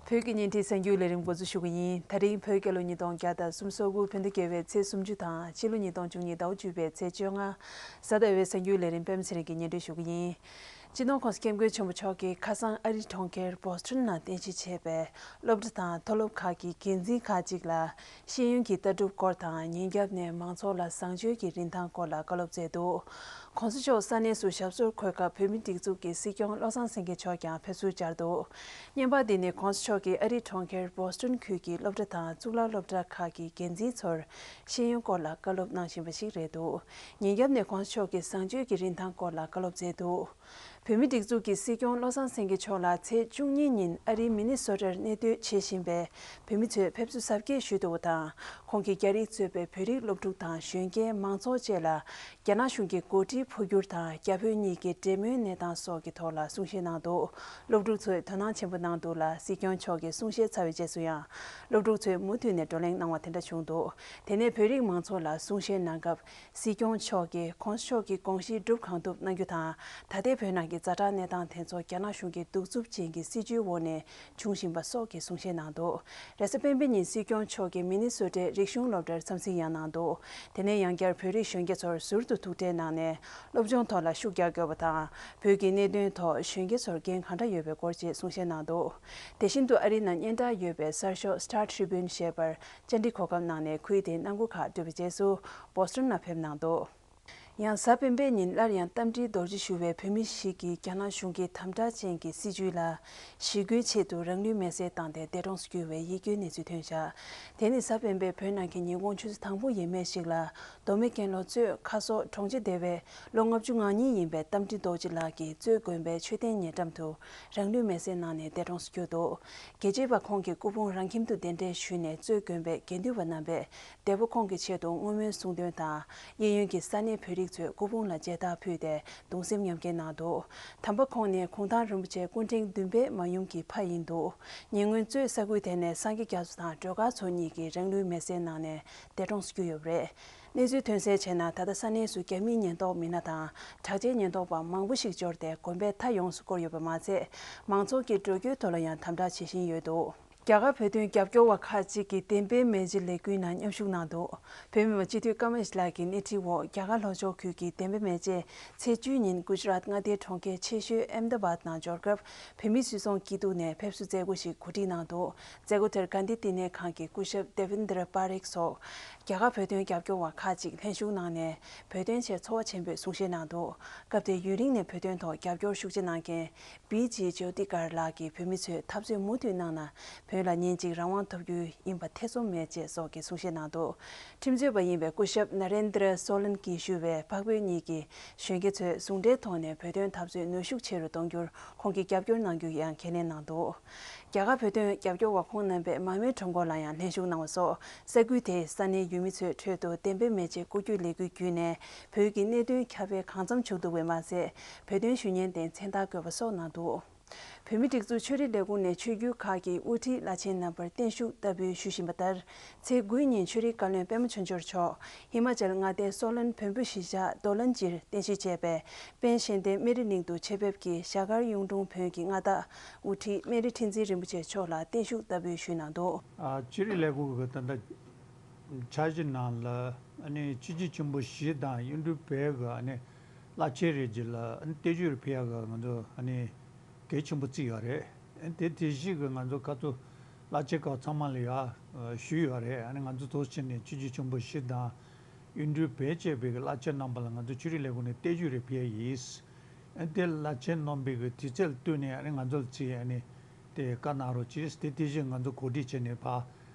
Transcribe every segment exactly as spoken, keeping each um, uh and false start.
བོད་ཀྱི་བརྙན་འཕྲིན་གསར་འགྱུར་ལས་རིམ་འགོ་འཛུགས་ཞུ་གི་ཡིན། ད་རིང་བོད་རྒྱལ་ལོ་ཉིས་སྟོང་བརྒྱ་དང་སུམ་ཅུ་སོ་དགུ་བོད་ཟླ་བརྒྱད་པའི་ཚེས་སུམ་ཅུ་དང་ཕྱི་ལོ་ཉིས་སྟོང་བཅུ་གཉིས་ཟླ་བ་བཅུ་པའི་ཚེས་བཅོ་ལྔ། གཟའ་ཟླ་བའི་གསར་འགྱུར་ལས་རིམ་པད་མ་ཚེ་རིང་གིས་སྙན་སྒྲོན་ཞུ་གི་ཡིན། སྤྱི་ནོར་༸གོང་ས་༸སྐྱབས་མགོན་ཆེན་པོ་མཆོག་གིས་ཁ་སང་ཨ་རིའི་གྲོང་ཁྱེར་བྷོ་སི་ཊོན་ནང་རྟེན་གཞི་བྱས་པའི་སློབ་གྲྭ་དང་མཐོ་སློབ་ཁག་གི་འགན་འཛིན་ཁག་ཅིག་ལ་ཤེས་ཡོན་གྱི་ལྟ་གྲུབ་སྐོར་དང་ཉིན་རྒྱབ་ནས་མང་ཚོགས་ལ་བཟང་སྤྱོད་ཀྱི་རིན་ཐང་སྐོར་ལ་བཀའ་སློབ་སྩལ་འདུག ༸གོང་ས་མཆོག་ས་གནས་སུ་ཞབས་སོར་འཁོད་སྐབས་བོད་མིའི་སྒྲིག་འཛུགས་ཀྱི་སྲིད་སྐྱོང་བློ་བཟང་སེང་གེ་མཆོག་ཀྱང་ཕེབས་བསུར་བཅར་འདུག་བརྙན་པར་འདི་ནི་༸གོང་ས་མཆོག་གིས་ཨ་རིའི་གྲོང་ཁྱེར་བྷོ་སི་ཊོན་ཁུལ་གྱི་སློབ་གྲྭ་དང་གཙུག་ལག་སློབ་གྲྭ་ཁག་གི་འགན་འཛིན་ཚོར་ཤེས་ཡོན་སྐོར་ལ་བཀའ་སློབ་གནང་བཞིན་པ་ཞིག་རེད་འདུག་ཉིན་རྒྱབ་ནས་༸གོང་ས་མཆོག་གིས་བཟང་སྤྱོད་ཀྱི་རིན་ཐང་སྐོར་ལ་བཀའ་སློབ་སྩལ་འདུག་བོད་མིའི་སྒྲིག་འཛུགས་ཀྱི་སྲིད་སྐྱོང་བློ་བཟང་སེང་གེ་མཆོག་ལ་ཚེས་བཅུ་གཉིས་ཉིན་ཨ་རིའི་མི་ནི་སོ་ཊར་གནས་སྡོད་བྱེད་བཞིན་པའི་བོད་མི་ཚོས་ཕེབས་བསུ་གཟབ་རྒྱས་ཞུས་འདུག་པ་དང་། ཁོང་གིས་རྒྱ་རིགས་གཙོས་པའི་བོད་རིགས་སློབ་ཕྲུག་དང་གཞོན་སྐྱེས་མང་ཚོགས་བཅས་ལ་རྒྱ་ནག་གཞུང་གི་འགོ་ཁྲིད་འཕོ་འགྱུར་དང་རྒྱ་བོད་གཉིས་ཀྱི་འབྲེལ་མོལ་གནས་སྟངས་སོགས་ཀྱི་ཐོག་ལ་གསུང་བཤད་གནང་འདུག་སློབ་ཕྲུག་ཚོས་དོ་སྣང་ཆེན་པོ་གནང་འདུག་ལ། སྲིད་སྐྱོང་མཆོག་གིས་གསུང་བཤད་ཚར་བའི་རྗེས་སུ་ཡང་སློབ་ཕྲུག་ཚོས་མུ་མཐུད་ནས་བགྲོ་གླེང་གནང་བ་དེ་འདྲ་བྱུང་འདུག་དེ་ནས་བོད་རིགས་མང་ཚོགས་ལ་གསུང་བཤད་གནང་སྐབས། སྲིད་སྐྱོང་མཆོག་གིས་༸གོང་ས་མཆོག་གི་དགོངས་གཞི་སྒྲུབ་གང་ཐུབ་གནང་རྒྱུ་དང་། ད་ལྟའི་བོད་ནང་གི་ཛ་དྲག་གནས་སྟངས་དེ་ཚོ་རྒྱ་ནག་གཞུང་གི་གདུག་རྩུབ་ཅན་གྱི་སྲིད་བྱུས་འོག་ནས་འབྱུང་བཞིན་པ་སོགས་ཀྱི་གསུང་བཤད་གནང་འདུག་རེས་གཟའ་སྤེན་པའི་ཉིན་སྲིད་སྐྱོང་མཆོག་གིས་མི་ནི་སོ་ཊའི་རིག་གཞུང་སློབ་གྲྭར་འཚམས་གཟིགས་ཡང་གནང་འདུག་དེ་ནས་ཡང་བསྐྱར་བོད་རིགས་གཞོན་སྐྱེས་ཚོར་ཟུར་དུ་ཐུག་འཕྲད་གནང་ནས། སློབ་སྦྱོང་ཐོག་ལ་ཤུགས་རྒྱག་དགོས་པ་དང་། བོད་ཀྱི་གནད་དོན་ཐོག་གཞོན་སྐྱེས་ཚོར་འགན་གང་འདྲ་ཡོད་པའི་སྐོར་བཅས་གསུང་བཤད་གནང་འདུག་དེ་བཞིན་དུ་ཨ་རིའི་ནང་སྙན་གྲགས་ཡོད་པའི་གསར་ཤོག་Star Tribune་ཞེས་པར་བཅར་འདྲི་གོ་སྐབས་གནང་ནས། ཁུལ་དེའི་གནང་སྒོ་ཁག་གྲུབ་པའི་རྗེས་སུ་བོ་སི་ཊོན་ལ་ཕེབས་གནང་འདུག་ཡང་གཟའ་སྤེན་པའི་ཉིན་སླར་ཡང་རྟ་མགྲིན་རྡོ་རྗེ་ཞུ་བའི་བོད་མི་ཞིག་གིས་རྒྱ་ནག་གཞུང་གི་དམ་དྲག་ཅན་གྱི་སྲིད་བྱུས་ལ་ཞི་རྒོལ་ཆེད་དུ་རང་ལུས་མེར་སྲེག་བཏང་སྟེ་འདས་གྲོངས་སུ་གྱུར་བའི་ཡིད་སྐྱོའི་གནས་ཚུལ་ཐོན་བཞག་དེ་ནི་གཟའ་སྤེན་པའི་བོད་ནང་གི་ཉིན་གུང་ཆུ་ཚོད་དང་པོ་ཡས་མས་ཤིག་ལ། མདོ་སྨད་ཀན་ལྷོ་གཙོས་ཁ་སོག་གྲོང་ཁྱེར་སྡེ་བའི་ལོ་ལྔ་བཅུ་ང་གཉིས་ཡིན་པའི་རྟ་མགྲིན་རྡོ་རྗེ་ལགས་ཀྱིས་གཙོས་དགོན་པའི་མཆོད་རྟེན་ཉེ་འགྲམ་དུ་རང་ལུས་མེར་སྲེག་གནང་ནས་འདས་གྲོངས་སུ་གྱུར་འདུག་རྒྱལ་གཅེས་པ་ཁོང་གི་སྐུ་ཕུང་རང་ཁྱིམ་དུ་གདན་འདྲེན་ཞུས་ནས། གཙོས་དགོན་པའི་དགེ་འདུན་པ་རྣམ་པས་འདས་པོ་ཁོང་གི་ཆེད་དུ་བསྔོ་སྨོན་གསུང་འདོན་དང་། གཡས་གཡོན་གྱི་ས་གནས་བོད་རིགས་ཚོས་སྐུ་ཕུང་ལ་མཇལ་དར་ཕུལ་ཏེ་གདུང་སེམས་མཉམ་སྐྱེད་གནང་འདུག་དམ་པ་ཁོང་ནི་གུང་ཐང་རིན་པོ་ཆེ་སྐུ་ཕྲེང་བདུན་པའི་མ་ཡུམ་གྱི་ཕ་ཡིན་འདུག་ཉེ་སྔོན་གཙོས་ས་ཁུལ་དེ་ནས་སངས་རྒྱས་རྒྱ་མཚོ་དང་སྒྲོལ་དཀར་མཚོ་གཉིས་ཀྱིས་རང་ལུས་མེར་སྲེག་གནང་ནས་འདས་གྲོངས་སུ་གྱུར་ཡོད་པ་རེད། གནས་ཚུལ་ཐོན་གསལ་བྱས་ན། ད་ལྟ་ས་གནས་སུ་རྒྱ་མིའི་ཉེན་རྟོག་མི་སྣ་དང་དྲག་ཆས་ཉེན་རྟོག་པ་མང་པོ་ཞིག་འབྱོར་ཏེ་དགོན་པའི་མཐའ་ཡོངས་སུ་བསྐོར་ཡོད་པ་མ་ཚད། མང་ཚོགས་ཀྱི་འགྲོ་སྐྱོད་ཐོག་ལ་ཡང་དམ་དྲག་བྱེད་བཞིན་ཡོད་འདུག་རྒྱ་གར་བོད་དོན་རྒྱབ་སྐྱོར་བ་ཁག་ཅིག་གིས་བདེན་པའི་མེ་ལྕེ་ལས་འགུལ་ནང་མཉམ་ཞུགས་གནང་འདུག་བོད་མི་མང་སྤྱི་འཐུས་ཀརྨ་ཡེ་ཤེས་ལགས་ཀྱི་སྣེ་ཁྲིད་འོག་རྒྱ་གར་ལྷོ་ཕྱོགས་ཁུལ་གྱི་བདེན་པའི་མེ་ལྕེ་ཚེས་བཅུའི་ཉིན་གུ་ཇི་རཱཏ་མངའ་སྡེའི་གྲོང་ཁྱེར་ཆེ་ཤོས་ཨེམ་དཱ་བཱད་ནང་འབྱོར་སྐབས། བོད་མིའི་སུད་ཚོང་སྐྱིད་སྡུག་ནས་ཕེབས་བསུ་མཛད་སྒོ་ཞིག་གོ་སྒྲིག་གནང་འདུག་མཛད་སྒོ་དེར་གྷན་དྷི་བསྟི་གནས་ཁང་གི་སྐུ་ཞབས་དེ་བིན་དྲ་པ་རིག་སོགས། རྒྱ་གར་བོད་དོན་རྒྱབ་སྐྱོར་བ་ཁག་ཅིག་ལྷན་ཞུགས་གནང་ནས། བོད་དོན་ཆེད་ཚོར་བ་ཆེན་པོས་གསུང་བཤད་གནང་འདུག་སྐབས་དེར་ཡུན་རིང་ནས་བོད་དོན་ཐོག་རྒྱབ་སྐྱོར་ཤུགས་ཆེ་གནང་མཁན་བི་ཇི་ཇོ་ཏི་གར་ལགས་ཀྱིས་བོད་མི་ཚོས་འཐབ་རྩོད་མུ་མཐུད་གནང་ན། བོད་ལ་ཉིན་གཅིག་རང་དབང་ཐོབ་རྒྱུ་ཡིན་པ་ཐེ་ཚོམ་མེད་ཅེས་སོགས་ཀྱི་གསུང་བཤད་གནང་འདུག་ཁྲིམས་རྩོད་པ་ཡིན་པའི་སྐུ་ཞབས་ན་རེན་དྲ་སོ་ལན་གྱིས་ཞུ་བའི་འཕགས་བོད་གཉིས་ཀྱི་གཞོན་སྐྱེས་ཚོས་ཟུང་འབྲེལ་ཐོག་ནས་བོད་དོན་འཐབ་རྩོད་ནུས་ཤུགས་ཆེ་རུ་གཏོང་རྒྱུར་ཁོང་གིས་རྒྱབ་སྐྱོར་གནང་རྒྱུ་ཡང་ཁས་ལེན་གནང་འདུག་རྒྱ་གར་བོད་དོན་རྒྱབ་སྐྱོར་བ་ཁོང་རྣམ་པས་མར་མེའི་ཁྲོམ་སྐོར་ལ་ཡང་ལྷན་ཞུགས་གནང་བ་སོགས། ས་ཁུལ་དེའི་ས་གནས་ཡུལ་མི་ཚོའི་ཁྲོད་དུ་བདེན་པའི་མེ་ལྕེ་བཀོད་རྒྱུའི་ལས་འགུལ་བརྒྱུད་ནས། བོད་ཀྱི་གནད་དོན་ཁྱབ་སྤེལ་གང་འཚམ་བྱུང་འདུག་པས་མ་ཟད། བོད་དོན་ཞུ་སྙན་དེ་མཚན་རྟགས་བཀོད་པ་སོགས་གནང་འདུག་བོད་མིའི་སྒྲིག་འཛུགས་ཆོས་རིག་ལས་ཁུངས་ནས་ཆོས་བརྒྱུད་ཁག་གི་དབུ་ཁྲིད་བླ་ཆེན་རྣམ་པར་བརྟན་བཞུགས་བསྟར་འབུལ་ཞུ་བཞིན་པ་ལྟར། ཚེས་དགུའི་ཉིན་ཆོས་རིག་བཀའ་བློན་པད་མ་ཆོས་འབྱོར་མཆོག་ཧི་མ་ཅལ་མངའ་སྡེའི་སོ་ལན་བོན་པོ་གཞིས་ཆགས་རྡོ་ལན་སྦྱིར་རྟེན་གཞི་བྱས་པའི་དཔལ་གཞལ་ལྡན་སྨན་རི་གླིང་དུ་ཆེད་ཕེབས་ཀྱིས་ཞྭ་དཀར་གཡུང་དྲུང་བོན་གྱི་མངའ་བདག་དབུ་ཁྲིད་སྨན་རི་ཁྲི་འཛིན་རིན་པོ་ཆེ་མཆོག་ལ་བརྟན་བཞུགས་བསྟར་འབུལ་ཞུས་གནང་འདུག་ཨ། ཆོས་རིག་ལས་ཁུངས་ཀྱི་ད་ལྟ་འཆར་གཞི་ནང་ལ་ཨ་ནི་ཆོས་བརྒྱུད་ཆེན་པོ་བཞི་དང་གཡུང་དྲུང་བོན་གྱི་ཨ་ནི་བླ་ཆེན་རེ་བརྒྱད་ལ་ཨ་ནི་བརྟན་བཞུགས་རེ་ཕུལ་ཡག་གི་ང་ཚོ་ཨ་ནི་གལ་ཆེན་པོ་བརྩིས་ཡོད་རེད། ཨ་ནི་དེ་དེ་བཞིན་གྱི་ང་ཚོ་ཁ་ཐུག་བླ་ཆེན་ཁག་ཚང་མ་ལ་ཡ་ཞུས་ཡོད་རེད། ཨ་ནི་ང་ཚོ་ཐུགས་རྗེ་ཆེ་ནས་ཆོས་བརྒྱུད་ཆེན་པོ་བཞི་དང་། གཡུང་དྲུང་བོན་བཅས་པའི་བླ་ཆེན་རྣམ་པ་ལ་ང་ཚོ་ཆོས་རིག་ལས་ཁུངས་ནས་བརྟན་བཞུགས་རེ་ཕུལ་ཡིན། ཨ་ནི་དེ་བླ་ཆེན་རྣམ་པའི་གི་དུས་ཚོད་བསྟུན་ནས་ཨ་ནི་ང་ཚོ་ལ་ཚིག་ཨ་ནི་དེ་བཀའ་གནང་རོགས་གྱིས། དེ་དེ་བཞིན་ང་ཚོ་གོ་སྒྲིག་བྱས་ནས་ཕར་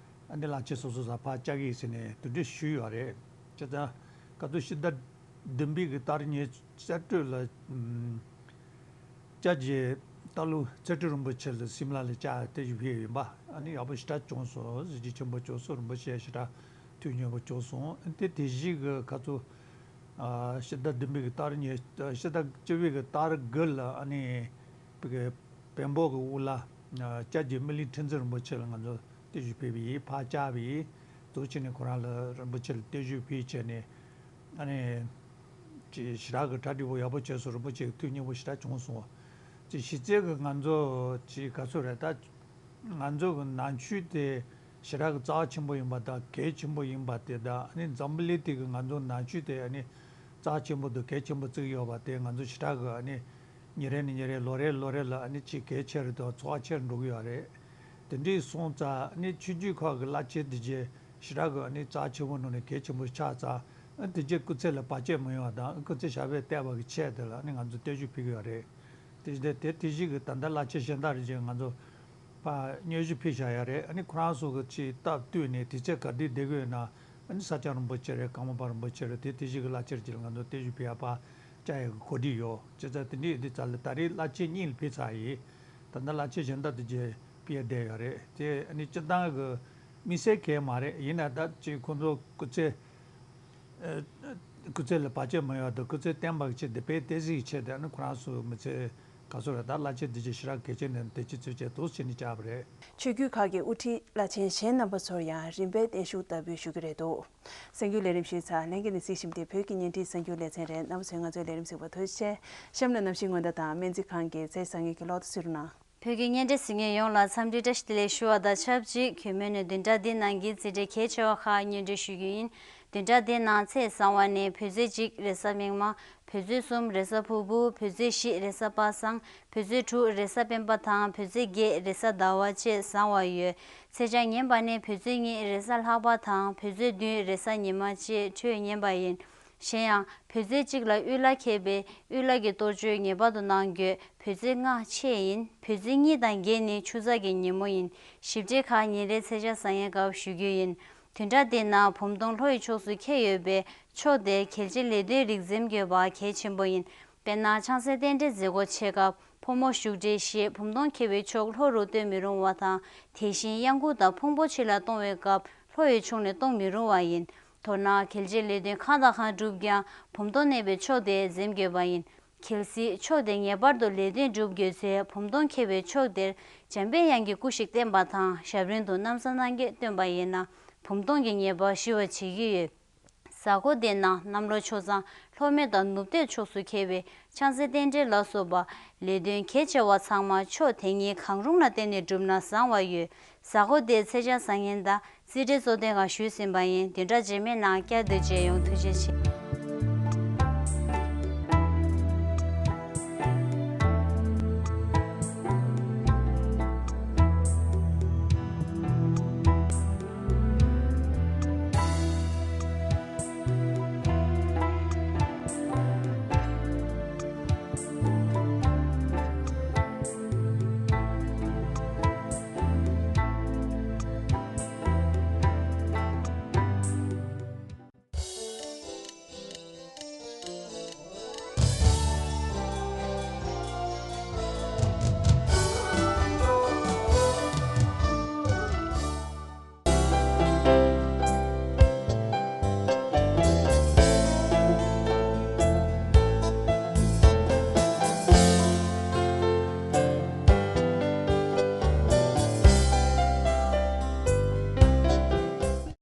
ཨ་ནི་བླ་ཆེན་སོ་སོ་ས་ཕར་བཅར་གི་ཡིན་ཟེར་ནས་དེ་འདྲ་ཞུས་ཡོད་རེད། བྱས་ཙང་ཁ་ཐུག་ཕྱི་ཟླ་བདུན་པའི་གི་ཏ་རིག་ཉི་ཤུ་རྩ་དྲུག་ལ་ཨམ། སྐྱབས་རྗེ་རྟ་ལུང་ཚེ་སྒྲོན་རིན་པོ་ཆེ་ལ་སིམ་ལ་ལ་བཅར་ཏེ་བཞུགས་ཕེབས་ཡིན་པ། ཨ་ནི་ཡག་པོ་ཞེ་དྲག་བྱུང་སོང་། གཟི་བརྗིད་ཆེན་པོ་བྱུང་སོང་། རིན་པོ་ཆེ་ཞེ་དྲག་ཐུགས་མཉེས་པོ་བྱུང་སོང་། ཨ་ནི་དེ་དེ་བཞིན་གྱི་ཁ་ཐུག་ཨ་ཕྱི་ཟླ་བདུན་པའི་གི་ཏ་རིག་ཉི་ཕྱི་ཟླ་བཅུ་པའི་གི་ཏ་རིག་དགུ་ལ་ཨ་ནི་བོན་པོ་གི་དབུ་བླ་ཨ་སྐྱབས་རྗེ་སྨིན་གླིང་ཁྲི་འཛིན་རིན་པོ་ཆེ་ལ་ང་ཚོ་བརྟན་བཞུགས་ཕུལ་བ་ཡིན། ཕར་བཅར་བ་ཡིན། ཐུགས་རྗེ་ཆེ་ནས་ཁོ་རང་ལ་རིན་པོ་ཆེ་ལ་བརྟན་བཞུགས་ཕུལ་བྱས་ནས་ཨ་ནི་ཅིག་ཞེ་དྲག་གི་གྲ་སྒྲིག་པོ་ཡག་པོ་བྱས་སོང་། རིན་པོ་ཆེ་གི་ཐུགས་མཉེས་པོ་ཞེ་དྲག་བྱུང་སོང་། ཅིག་གཞི་རྩའི་གི་ང་ཚོ་ཅིག་ག་ཚོད་རེད་ད། ང་ཚོ་གི་ནང་ཆོས་དེ་ཞེ་དྲག་གི་རྩ་བ་ཆེན་པོ་ཡིན་པ་དང་གལ་ཆེན་པོ་ཡིན་པ་དེ་དང་ཨ་ནི་འཛམ་བུ་གླིང་དེ་གི་ང་ཚོ་ནང་ཆོས་དེ་ཨ་ནི་རྩ་བ་ཆེན་པོ་དང་གལ་ཆེན་པོ་བརྩི་གི་ཡོད་པ་དེ་ང་ཚོ་ཞེ་དྲག་གི་ཨ་ནི་ཉིན་རེ་ནས་ཉིན་རེ་ལོ་རེ་ལོ་རེ་ལ་ཨ་ནི་ཅིག་གལ་ཆེ་རུ་དང་ཚོར་བ་ཆེ་རུ་འགྲོ་གི་ཡོད་རེད། དེ་འདྲའི་སོང་ཙང་ཨ་ནི་ཆོས་བརྒྱུད་ཁག་གི་བླ་ཆེན་དེ་རྗེས་ཞེ་དྲག་གི་ཨ་ནི་རྩ་ཆེན་པོ་ནང་ནས་གལ་ཆེན་པོ་ཆགས་ཙང་ཨ་དེ་རྗེས་སྐུ་ཚེ་ལ་བར་ཆད་མི་ཡོང་བ་དང་སྐུ་ཚེ་ཞབས་པད་བརྟན་པ་གི་ཆེད་དེ་ལ་ཨ་ནི་ང་ཚོ་བརྟན་བཞུགས་ཕུལ་གི་ཡོད་རེད། དེ་དེ་དེ་བཞིན་གི་ད་ལྟ་བླ་ཆེན་གཞན་དག་རེ་ཅིག་ང་ཚོ་ཕར་སྙན་ཞུ་ཕུལ་བཞག་ཡ་རེད། ཨ་ནི་ཁོ་རང་ཚོ་གི་ཅིག་སྟབས་བསྟུན་ནས་དུས་ཚོད་ག་དུས་བསྡད་ཀྱི་ཡོད་ན་ཨ་ནི་ས་སྐྱ་རིན་པོ་ཆེ་རེད། ཀརྨ་པ་རིན་པོ་ཆེ་རེད། དེ་དེ་བཞིན་གི་བླ་ཆེན་ཅིག་ལ་ང་ཚོ་བརྟན་བཞུགས་ཕུལ་ཡ་ཕར་བཅར་ཡ་གི་གོ་སྒྲིག་ཡོད། བྱས་ཙང་དེ་འདྲའི་དེ་ཙམ་ལ་ད་རེས་བླ་ཆེན་གཉིས་ལ་ཕུལ་ཚར་ཡིན། ད་ལྟ་བླ་ཆེན་གཞན་དག་དེ་རྗེས་ཕུལ་ཡ་བསྡད་ཡོད་རེད། དེ་ཨ་ནི་སྤྱིར་བཏང་གི་དམིགས་བསལ་གང་ཡང་མ་རེད། ཡིན་ན་ད་ཅིག་ཁོང་ཚོ་སྐུ་ཚེ་ཨ། སྐུ་ཚེ་ལ་བར་ཆད་མ་ཡོང་བ་དང་སྐུ་ཚེ་བརྟན་པ་གི་ཆེད་དུ་དཔེ་བསྟན་སྲིད་ཀྱི་ཆེད་དུ་ཨ་ནི་ཁོ་རང་ཚོ་མི་ཚེ་ག་ཚོད་རེད། ད་བླ་ཆེན་དེ་རྗེས་ཞེ་དྲག་གལ་ཆེན་ནས་དེ་ཅི་ཚོད་བྱས་འདུག་ཟེར་ནས་བཅར་བ་རེད། ཆོས་བརྒྱུད་ཁག་གི་དབུ་ཁྲིད་བླ་ཆེན་གཞན་རྣམ་པ་ཚོར་ཡང་རིམ་པས་བརྟན་བཞུགས་བསྟར་འབུལ་ཞུ་གི་རེད་འདུག་གསར་འགྱུར་ལས་རིམ་ཞུས་ཚར། ལྷན་རྒྱས་ནས་གཟིགས་བཞིན་པ་དེ་བོད་ཀྱི་བརྙན་འཕྲིན་གསར་འགྱུར་ལེ་ཚན་རེད། རྣམ་པ་ཚོས་ང་ཚོའི་ལས་རིམ་གཟིགས་པར་ཐུགས་རྗེ་ཆེ། གཤམ་ལ་གནམ་གཤིས་སྔོན་བརྡ་དང་སྨན་རྩིས་ཁང་གི་ཚེས་བཟང་ངན་གྱི་གློག་བརྡ་གསུང་རོགས་གནང་། བོད་ཀྱི་བརྙན་འཕྲིན་གཟིགས་མཁན་ཡོངས་ལ་འཚམས་འདྲི་བཀྲ་ཤིས་བདེ་ལེགས་ཞུ་བ་དང་ཆབས་ཅིག་གུས་མོས་ནས་བདུན་ཕྲག་འདིའི་ནང་གི་རྩིས་འབྲས་གལ་ཆེ་བ་ཁག་སྙན་སྒྲོན་ཞུ་རྒྱུ་ཡིན། བདུན་ཕྲག་འདིའི་ནང་ཚེས་བཟང་བ་ནི་བོད་ཚེས་གཅིག་རེས་གཟའ་མིག་དམར། བོད་ཚེས་གསུམ་རེས་གཟའ་ཕུར་བུ། བོད་ཚེས་བཞི་རེས་གཟའ་པ་སངས། བོད་ཚེས་དྲུག་རེས་གཟའ་སྤེན་པ་དང་བོད་ཚེས་བརྒྱད་རེས་གཟའ་ཟླ་བ་བཅས་བཟང་བ་ཡོད། ཚེས་བཅད་ངན་པ་ནི་བོད་ཚེས་གཉིས་རེས་གཟའ་ལྷག་པ་དང་བོད་ཚེས་བདུན་རེས་གཟའ་ཉི་མ་བཅས་འཕྲོད་ངན་པ་ཡིན། གཞན་ཡང་བོད་ཚེས་གཅིག་ལ་དབུལ་ལ་འཁེལ་བས་དབུལ་ལ་གྱི་གཏོར་སྐྱོན་ངེས་པར་དུ་གནང་དགོས། བོད་ཚེས་ལྔ་ཆད་ཡིན། བོད་ཚེས་གཉིས་དང་བརྒྱད་ནི་ཆུ་ཚགས་ཀྱི་ཉིན་མོ་ཡིན། ཞིབ་ཕྲའི་ཁག་ཉིན་རེའི་ཚེས་ཆ་བཟང་ངན་སྐབས་ཞུ་རྒྱུ་ཡིན། བདུན་ཕྲག་འདིའི་ནང་བུམ་སྟོང་ལྷོ་ཡི་ཕྱོགས་སུ་འཁེལ་ཡོད་པས་ཕྱོགས་དེར་གལ་ཆེའི་ལས་དོན་རིགས་འཛེམ་དགོས་པ་གལ་ཆེན་པོ་ཡིན། དཔེར་ན་ཆང་སའི་རྟེན་འབྲེལ་མཛད་སྒོ་ཆེ་སྐབས་ཕོ་མོ་བཞུགས་གྲལ་བཞི་བུམ་སྟོང་འཁེལ་བའི་ཕྱོགས་ལྷོ་རུ་སྟོན་མི་རུང་བ་དང་། དེ་བཞིན་གཡང་འགུགས་དང་ཕུང་པོ་ཕྱི་ལ་གཏོང་བའི་སྐབས་ལྷོ་ཡི་ཕྱོགས་ནས་གཏོང་མི་རུང་བ་ཡིན། མདོར་ན་གལ་ཆེའི་ལས་དོན་གང་དང་གང་བསྒྲུབ་ཀྱང་བུམ་སྟོང་གནས་པའི་ཕྱོགས་དེ་འཛེམ་དགོས་པ་ཡིན། གལ་སྲིད་ཕྱོགས་དེ་ངེས་པར་དུ་ལས་དོན་བསྒྲུབ་དགོས་ཚེ་བུམ་སྟོང་འཁེལ་བའི་ཕྱོགས་དེར་འཇམ་པའི་དབྱངས་ཀྱི་སྐུ་ཞིག་བསྟན་པ་དང་ཞབས་རིམ་དུ་ན་བཟའ་གནང་རྒྱུ་སྟོན་པ་ཡིན་ན་བུམ་སྟོང་གི་ཉེས་པ་ཞི་བར་བྱེད་ཀྱི་ཡོད། གཟའ་འཁོར་དེའི་ནང་གནམ་ལོ་ཆུ་གཙང་ལྷོ་སྨད་དང་ནུབ་སྟོད་ཕྱོགས་སུ་འཁེལ་བའི་ཆང་སའི་རྟེན་འབྲེལ་ལ་སོགས་པ་ལས་དོན་གལ་ཆེ་བ་ཚང་མ་ཕྱོགས་དེ་གཉིས་གང་རུང་ལ་བརྟེན་ནས་བསྒྲུབས་ན་བཟང་བ་ཡོད། གཟའ་འཁོར་དེའི་ཚེས་ཆ་བཟང་ངན་དང་རྩིས་འབྲས་གཙོ་དོན་ཁག་ཞུས་ཟིན་པ་ཡིན། བདུན་ཕྲག་རྗེས་མའི་ནང་བསྐྱར་དུ་མཇལ་ཡོང་། ཐུགས་རྗེ་ཆེ།